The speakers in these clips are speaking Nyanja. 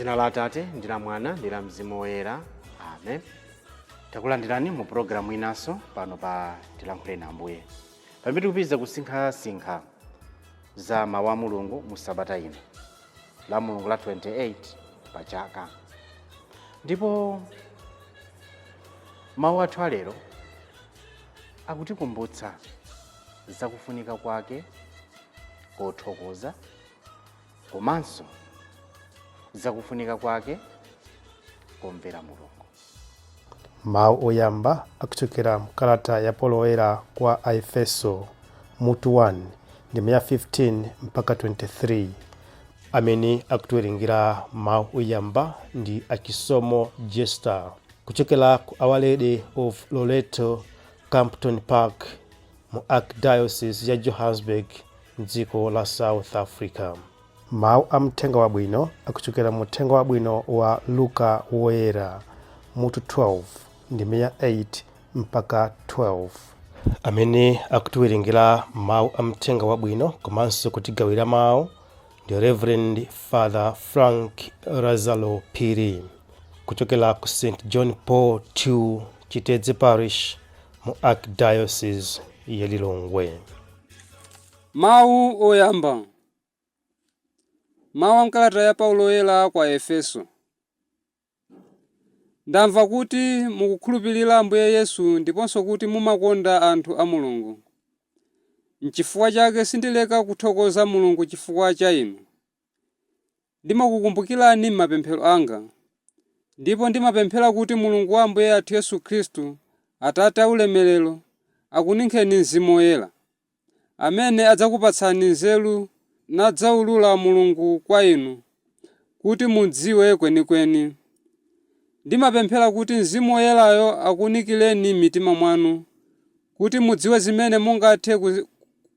Dzina la Atate ndi la Mwana ndi la Mzimu Woyera, amen. Takulandirani mu pulogalamu inanso pano pa Tilankhuleni Ambuye, pamene tikupitiriza kusinkhasinkha za mawu a Mulungu mu sabata ino la Mulungu la 28 pa chaka. Ndipo mawu athu alero akutikumbutsa zakufunika kwake kothokoza komanso zakufunika kwake komvera Mulungu. Mawu oyamba akuchokera mkalata ya Paulo Woyera kwa Aefeso mutu 1 ndime ya 15 mpaka 23. Amene akutiwerengera mawu oyamba ndi Achisomo Jester kuchokera ku Our Lady of Loreto, Kempton Park, mu Archdiocese ya Johannesburg, mdziko la South Africa. Mawu a mthenga wabwino akuchokera mu Uthenga Wabwino wa Luka Woyera mutu 12 ndime ya 8 mpaka 12. Amene akutiwerengera mawu a mthenga wabwino komanso kutigawira mawu ndi Reverend Father Frank Lazaro Phiri kuchokera ku St John Paul II Chitedze Parish mu Archdiocese ya Lilongwe. Mawu oyamba. Mawu a mkalata ya Paulo Woyera kwa Efeso. Ndamva kuti mukukhulupirira Ambuye Yesu ndiponso kuti mumakonda anthu a Mulungu. N'chifukwa chake sindileka kuthokoza Mulungu chifukwa cha inu. Ndimakukumbukirani m'mapemphero anga, ndipo ndimapemphera kuti Mulungu wa Ambuye athu Yesu Khristu, Atate aulemerero, akuninkheni Mzimu Woyera, amene adzakupatsani nzeru nadzaulula Mulungu kwa inu, kuti mudziwe kwenikweni. Ndimapemphera kuti Mzimu Woyerayo akuunikireni m'mitima mwanu, kuti mudziwe zimene mungathe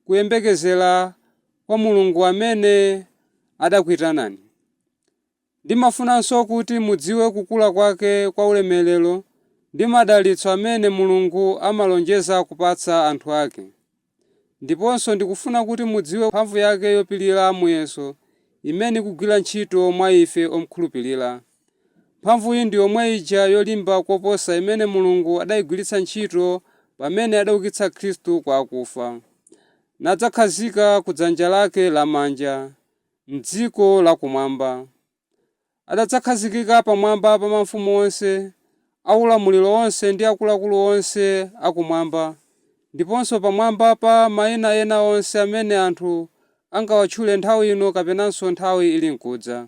kuyembekezera kwa Mulungu amene adakuitanani. Ndimafunanso kuti mudziwe kukula kwake kwa ulemerero ndi madalitso amene Mulungu amalonjeza kupatsa anthu ake. Ndiponso ndikufuna kuti mudziwe mphamvu yake yopirira muyeso imene ikugwira ntchito mwa ife omukhulupirira. Mphamvuyi ndi yomwe ija yolimba koposa imene Mulungu adayigwiritsa ntchito pamene adaukitsa Khristu kwa akufa, nadzakhazika ku dzanja lake lamanja m'dziko lakumwamba. Adadzakhazikika pamwamba pa mafumu onse, aulamuliro onse ndi akuluakulu onse akumwamba, ndiponso pamwamba pa mayina ena onse amene anthu angawatchule nthawi ino kapenanso nthawi ili nkudza.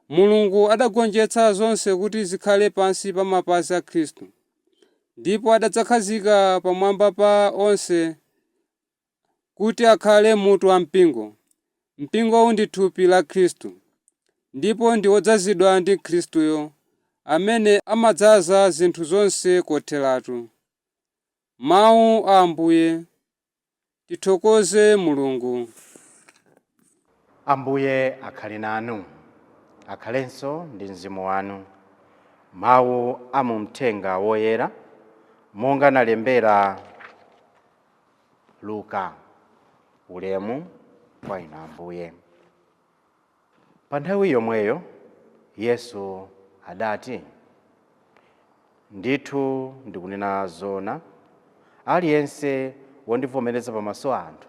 Mulungu adagonjetsa zonse kuti zikhale pansi pa mapazi a Khristu, ndipo adadzakhazika pamwamba pa onse kuti akhale mutu wa mpingo. Mpingowu ndi thupi la Khristu, ndipo ndi wodzazidwa ndi Khristuyo, amene amadzaza zinthu zonse kotheratu. Mawu a Ambuye. Tithokoze Mulungu. Ambuye akhale nanu, akhalenso ndi mzimu wanu. Mawu a mu Mthenga Woyera monga analembera Luka. Ulemu kwa inu Ambuye. Pa nthawi yomweyo Yesu adati, Ndithu ndikunena zona, aliyense wondivomereza pamaso anthu,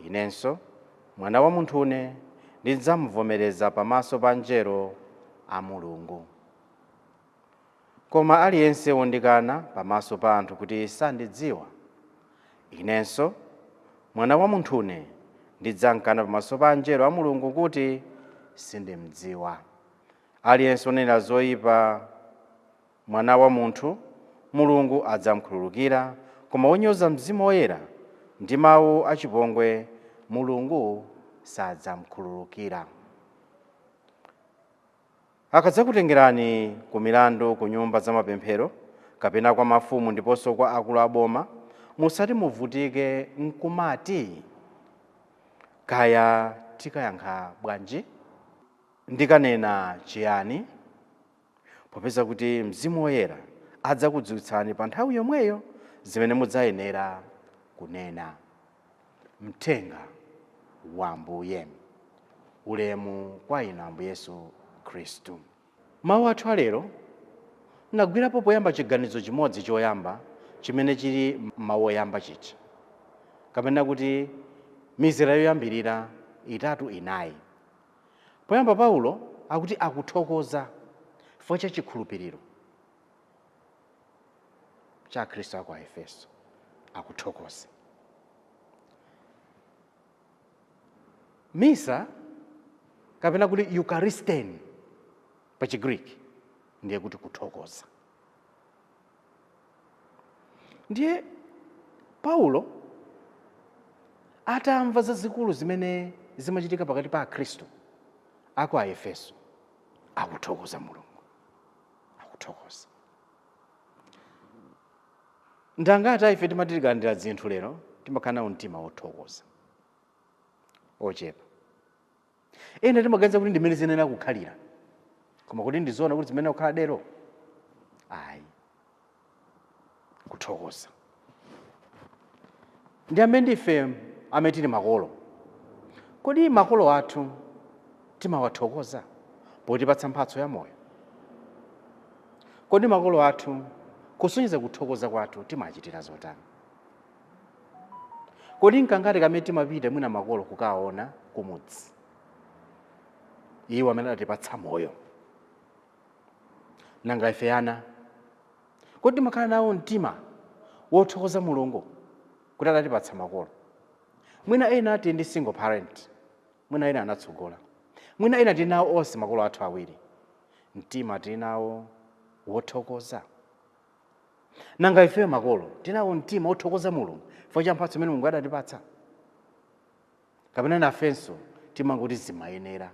inenso Mwana wa Munthune ndidzamuvomereza pamaso pa angelo a Mulungu. Koma aliyense wondikana pamaso pa anthu kuti sandidziwa, inenso Mwana wa Munthune ndidzamkana pamaso pa angelo a Mulungu kuti sindimdziwa. Aliyense wonenera zoyipa Mwana wa Munthu, Mulungu adzamkhululukira, koma wonyoza Mzimu Woyera ndi mawu achipongwe, Mulungu sadzamkhululukira. Akadzakutengerani ku milandu ku nyumba za mapemphero kapena kwa mafumu ndiponso kwa akulu a boma, musati muvutike n'kumati, Kaya tikayankha bwanji? Ndikanena chiyani? Popeza kuti Mzimu Woyera adzakudziwitsani pa nthawi yomweyo zimene mudzayenera kunena. Mthenga wa Ambuye. Ulemu kwa inu Ambuye Yesu Khristu. Mawu athu alero nagwirapo poyamba chiganizo chimodzi choyamba chimene chili mawu oyamba chicha, kapena kuti mizera yoyambirira itatu inayi. Poyamba Paulo akuti akuthokoza chifukwa cha chikhulupiriro cha Akhristu aku Aefeso. Akuthokoza. Misa kapena kuti Eucharisten pa Chigreek ndiye kuti kuthokoza. Ndiye Paulo atamva zazikulu zimene zimachitika pakati pa Akhristu aku Aefeso, akuthokoza Mulungu, akuthokoza. Ndangati ife timati tikalandira zinthu lero timakhala nawo mtima wothokoza ochepa. Ena timaganiza kuti ndimene zinena kukhalira, koma kuti ndizoona kuti zimene kukhala dero ayi. Kuthokoza ndi amene ndife amene tili makolo. Kodi makolo athu timawathokoza potipatsa mphatso ya moyo? Kodi makolo athu kusonyeza kuthokoza kwathu timachitira zotani? Kodi nkangati kamene timapita mwina makolo kukaona kumudzi, iwo amene adatipatsa moyo? Nanga ife ana, kodi timakhala nawo mtima wothokoza Mulungu kuti adatipatsa makolo? Mwina ena tili ndi single parent, mwina ena anatsogola, mwina ena tili nawo onse makolo athu awiri. Mtima tili nawo wothokoza? Nanga ifeyo makolo tinawo mtima wothokoza Mulungu chifukwa cha mphatso imene Mulungu adatipatsa? Kapena nafenso timangoti zimayenera?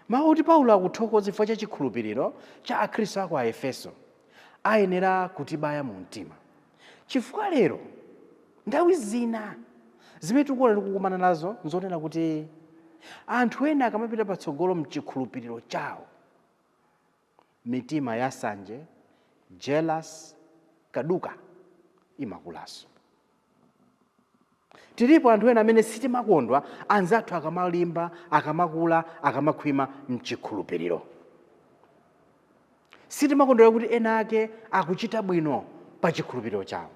Mawu kuti Paulo akuthokoza chifukwa cha chikhulupiriro cha Akhristu aku Aefeso ayenera kutibaya mu mtima, chifukwa lero nthawi zina zimene tikuona tikukumana nazo nzonena kuti anthu ena akamapita patsogolo mchikhulupiriro chawo, mitima ya sanje, jealous, kaduka imakulaso. Tilipo anthu ena amene sitimakondwa anzathu akamalimba, akamakula, akamakhwima mchikhulupiriro. Sitimakondwera kuti ena ake akuchita bwino pa chikhulupiriro chawo.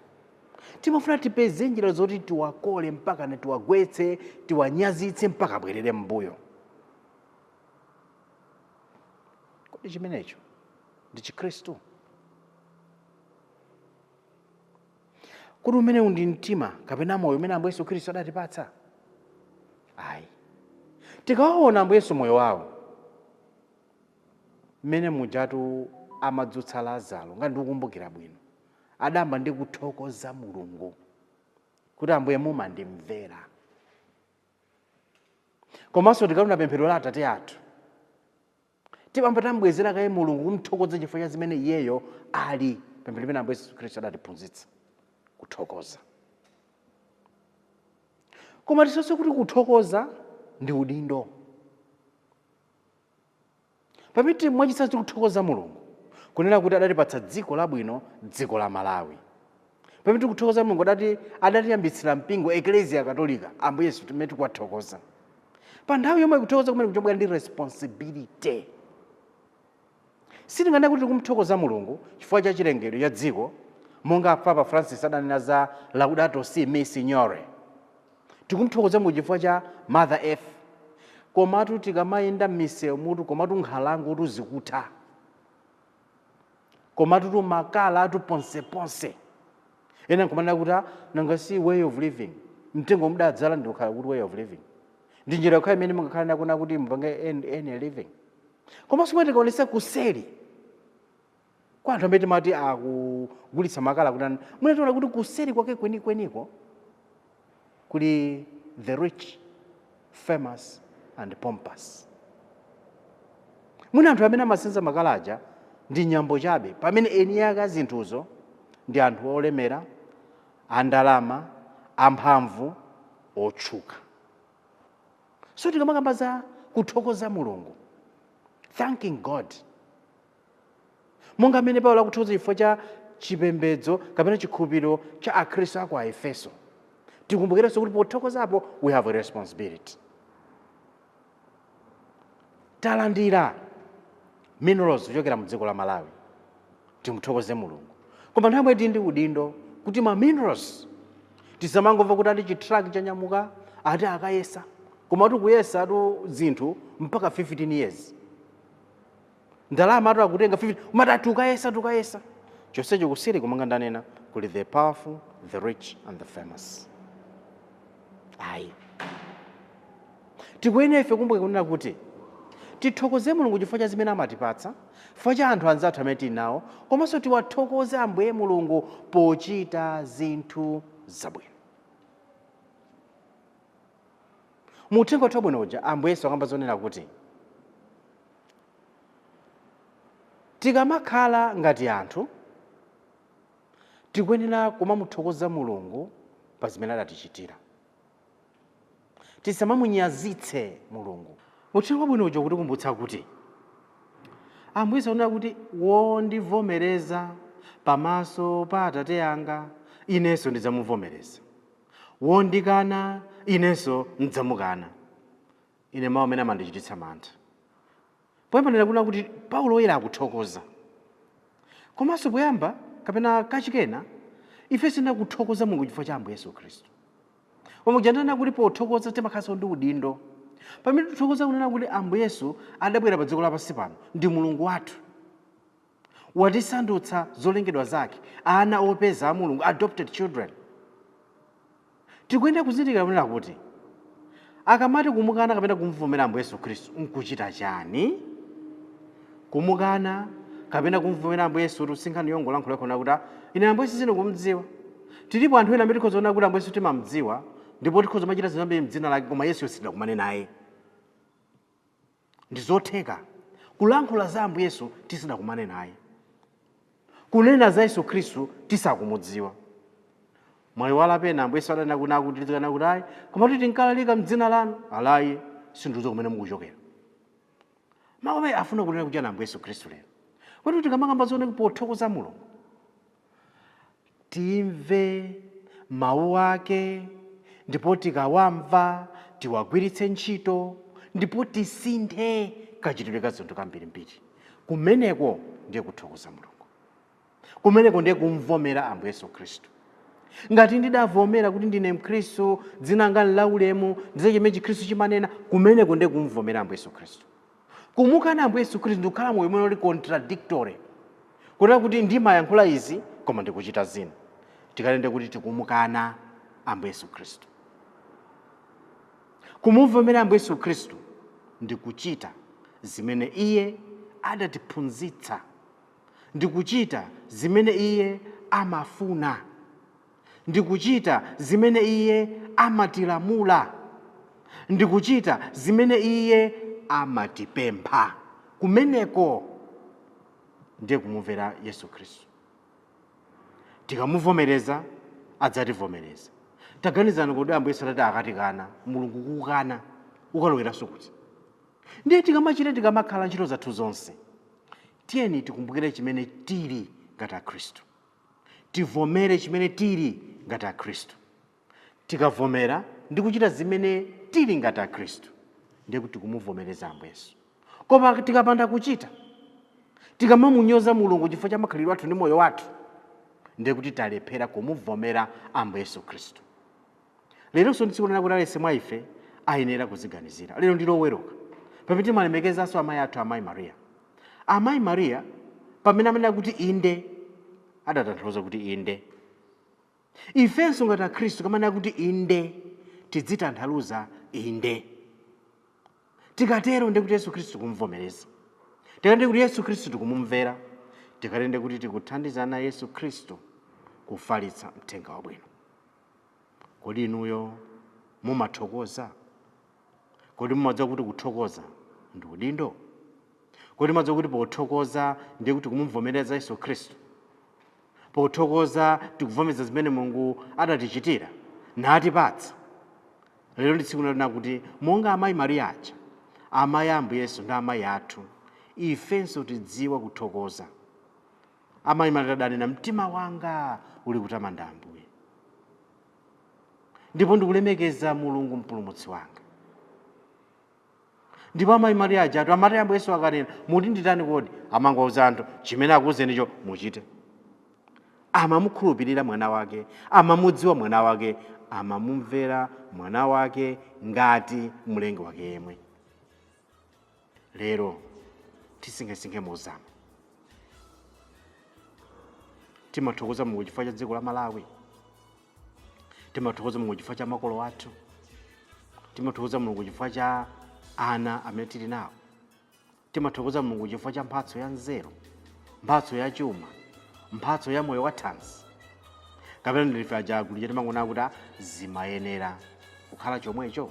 Timafuna tipeze njira zoti tiwakole mpaka na tiwagwetse, tiwanyazitse mpaka abwerere m'mbuyo. Kodi chimenecho ndi Chikhristu? Kodi umenewu ndi mtima kapena moyo umene Ambuye Yesu Khristu adatipatsa? Ayi. Tikawaona Ambuye Yesu moyo wawo mmene mujatu amadzutsa Lazaro, ngati ndikukumbukira bwino, adamba ndi kuthokoza Mulungu kuti Ambuye mumandimvera. Komanso tikaona pemphero la Atate athu, timamba tambwezera kaye Mulungu kumthokoza chifukwa cha zimene iyeyo ali. Pemphero limene Ambuye Yesu Khristu adatiphunzitsa, kuthokoza. Koma tisonse kuti kuthokoza ndi udindo. Pamene mwachitsanzo tikuthokoza Mulungu kunena kuti adatipatsa dziko labwino, dziko la Malawi, pamene tikuthokoza Mulungu adatiyambitsira mpingo Eklesia Katolika, Ambuye Yesu timene tikuwathokoza, pa nthawi yomwe kuthokoza kumene kuchobwera ndi responsibility. Sitinganene kuti tikumthokoza Mulungu chifukwa cha chilengedwe cha dziko, monga Papa Francis adanena za Laudato Si mi Signore. Tikumthokoza Mulungu chifukwa cha Mother Earth, komatu tikamayenda m'misewu mutu, komatu nkhalango tuzikutha, komatu tumakala atu ponseponse. Ena nkumanena kuti nanga si way of living, mtengo mudadzala ndi kukhala kuti way of living ndi njira yokha imene mungakhala nakona kuti mupange earn a living. Komanso mwene tikaonesa kuseri kwa anthu amene timati akugulitsa makala kuti mwene tiona kuti kuseri kwake kwenikweniko kuli the rich, famous and pompous. Mwina anthu amene amasenza makala aja ndi nyambo chabe, pamene eni ake azinthuzo ndi anthu olemera, andalama, amphamvu, otchuka. So tikamakamba za kuthokoza Mulungu, thanking God, monga amene Paulo akuthokoza chifukwa cha chipembedzo kapena chikhulupiriro cha Akhristu aku Aefeso, tikumbukirenso kuti pothokozapo we have a responsibility. Talandira minerals kuchokera mu dziko la Malawi, timuthokoze Mulungu. Koma nthawi imwe tili ndi udindo kuti ma minerals tisamangomva kuti ati chitruck chanyamuka, ati akayesa, koma ati kuyesa atu zinthu mpaka 15 years, ndalama atu akutenga 15, umati ati tukayesa tukayesa. Chonsecho kuseri, kumanga ndanena, kuli the powerful, the rich and the famous. Ayi, tikuyenera ife kumbuke kunena kuti tithokoze Mulungu chifukwa cha zimene amatipatsa, chifukwa cha anthu anzathu amene tili nawo, komanso tiwathokoze Ambuye Mulungu pochita zinthu zabwino. Mu uthenga wathu wabwino uja, Ambuye Yesu akamba zonena kuti tikamakhala ngati anthu tikuyenera kumamuthokoza Mulungu pa zimene adatichitira, tisamamunyazitse Mulungu. Uthenga wabwino uja kutikumbutsa kuti Ambuye Yesu akunena kuti wondivomereza pamaso pa Atate anga, inenso ndidzamuvomereza; wondikana, inenso ndidzamukana. Ine mawu amene amandichititsa mantha poyamba ndinena kuti Paulo Woyera akuthokoza, komanso poyamba kapena kachikena ife sinakuthokoza Mulungu chifukwa cha Ambuye Yesu Khristu. Koma kujanena kuti pothokoza timakhalanso ndi udindo. Pamene tithokoza kunena kuti Ambuye Yesu adabwera pa dziko lapansi pano, ndi Mulungu wathu, watisandutsa zolengedwa zake, ana opeza a Mulungu, adopted children, tikuyenera kuzindikira kunena kuti akamati kumukana kapena kumvomera Ambuye Yesu Khristu nkuchita chani? Kumukana kapena kumvomera Ambuye Yesu kuti sinkhani yongolankhula khona kuti, "Ah, ine Ambuye Yesu sindikumudziwa." Tilipo anthu ena amene tikhoza kuona kuti Ambuye Yesu timamdziwa ndipo tikhoza kumachita zinthu zambiri mdzina lake, koma Yesu sitidakumane naye. Ndi zotheka kulankhula za Ambuye Yesu tisadakumane naye, kunena za Yesu Khristu tisakumudziwa. Mwayiwala pena Ambuye Yesu adanena kuna kuti tizikana kuti, "Ayi, koma kuti tinkalalika mdzina lanu." "Alayi, sindidziwa kumene mukuchokera." Mawu amene afuna kunena kuti ana Ambuye Yesu Khristu lero kuti tikamakamba zoona pothokoza Mulungu, timve mawu ake, ndipo tikawamva tiwagwiritse ntchito, ndipo tisinthe kachitidwe ka zinthu kambirimbiri. Kumeneko ndiye kuthokoza Mulungu, kumeneko ndiye kumvomera Ambuye Yesu Khristu. Ngati ndidavomera kuti ndine Mkhristu, dzina langa la ulemu, ndize chimene Chikhristu chimanena, kumeneko ndiye kumvomera Ambuye Yesu Khristu. Kumukana Ambuye Yesu Khristu ndikukhala moyo umene uli contradictory, kunena kuti ndimayankhula izi koma ndikuchita zina, tikalende kuti tikumukana Ambuye Yesu Khristu. Kumuvomera Ambuye Yesu Khristu ndikuchita zimene iye adatiphunzitsa, ndikuchita zimene iye amafuna, ndikuchita zimene iye amatilamula, ndikuchita zimene iye amatipempha. Kumeneko ndiye kumumvera Yesu Khristu. Tikamuvomereza, adzativomereza. Taganizani, kodi Ambuye Yesu atati akatikana, Mulungu kukukana, ukaloweranso kuti? Ndiye tikamachita, tikamakhala ntchito zathu zonse, tiyeni tikumbukire chimene tili ngati Akhristu, tivomere chimene tili ngati Akhristu. Tikavomera ndi kuchita zimene tili ngati Akhristu, ndiye kuti tikumuvomereza Ambuye Yesu. Koma tikapanda kuchita, tikamamunyoza Mulungu chifukwa cha makhalidwe athu ndi moyo wathu, ndiye kuti talephera kumuvomera Ambuye Yesu Khristu. Leronso ndi tsiku lina kuti aliyense mwa ife ayenera kuziganizira. Lero ndi Loweruka, pamene timalemekezanso amayi athu, Amayi Mariya. Amayi Mariya pamene amanena kuti inde, adatanthauza kuti inde. Ifenso ngati Akhristu kamanena kuti inde, tidzitanthauza inde. Tikatero ndiye kuti Yesu Khristu tikumvomereza, tikatero kuti Yesu Khristu tikumumvera, tikatero ndiye kuti tikuthandizana Yesu Khristu kufalitsa mthenga wabwino. Kodi inuyo mumathokoza? Kodi mumadziwa kuti kuthokoza ndi udindo? Kodi mumadziwa kuti pothokoza ndiye kuti kumumvomereza Yesu Khristu? Pothokoza tikuvomereza zimene Mulungu adatichitira natipatsa. Lero ndi tsiku lina kuti monga Amayi Mariya aja, amayi a Ambuye Yesu ndi amayi athu, ifenso tidziwe kuthokoza. Amayi Mariya adanena, "Mtima wanga uli kutamanda Ambuye, ndipo ndikulemekeza Mulungu Mpulumutsi wanga." Ndipo amayi Mariya ajatu amati Ambuye Yesu akanena, "Muti nditani kodi?" Amangowauza anthu, "Chimene akuwuzenicho muchite." Amamukhulupirira mwana wake, amamudziwa mwana wake, amamumvera mwana wake ngati mlengi wake yemwe. Lero tisinkhesinkhe mozama. Timathokoza Mulungu chifukwa cha dziko la Malawi, timathokoza Mulungu chifukwa cha makolo athu, timathokoza Mulungu chifukwa cha ana amene tili nawo, timathokoza Mulungu chifukwa cha mphatso ya nzeru, mphatso ya chuma, mphatso ya moyo wa thanzi. Kapena ndife aja agulija timangonena kuti zimayenera kukhala chomwecho?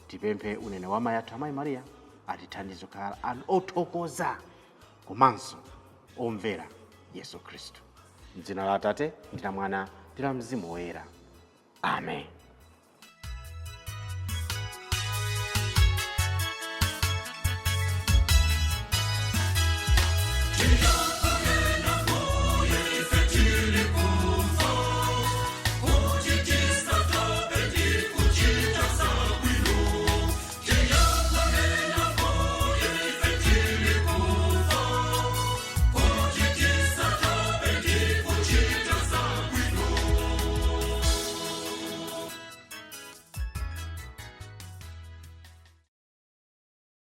Tipemphe unene wa amayi athu amayi Mariya atithandize kukhala anthu othokoza komanso omvera Yesu Khristu. M'dzina la Atate ndi la Mwana ndi la Mzimu Woyera, amen.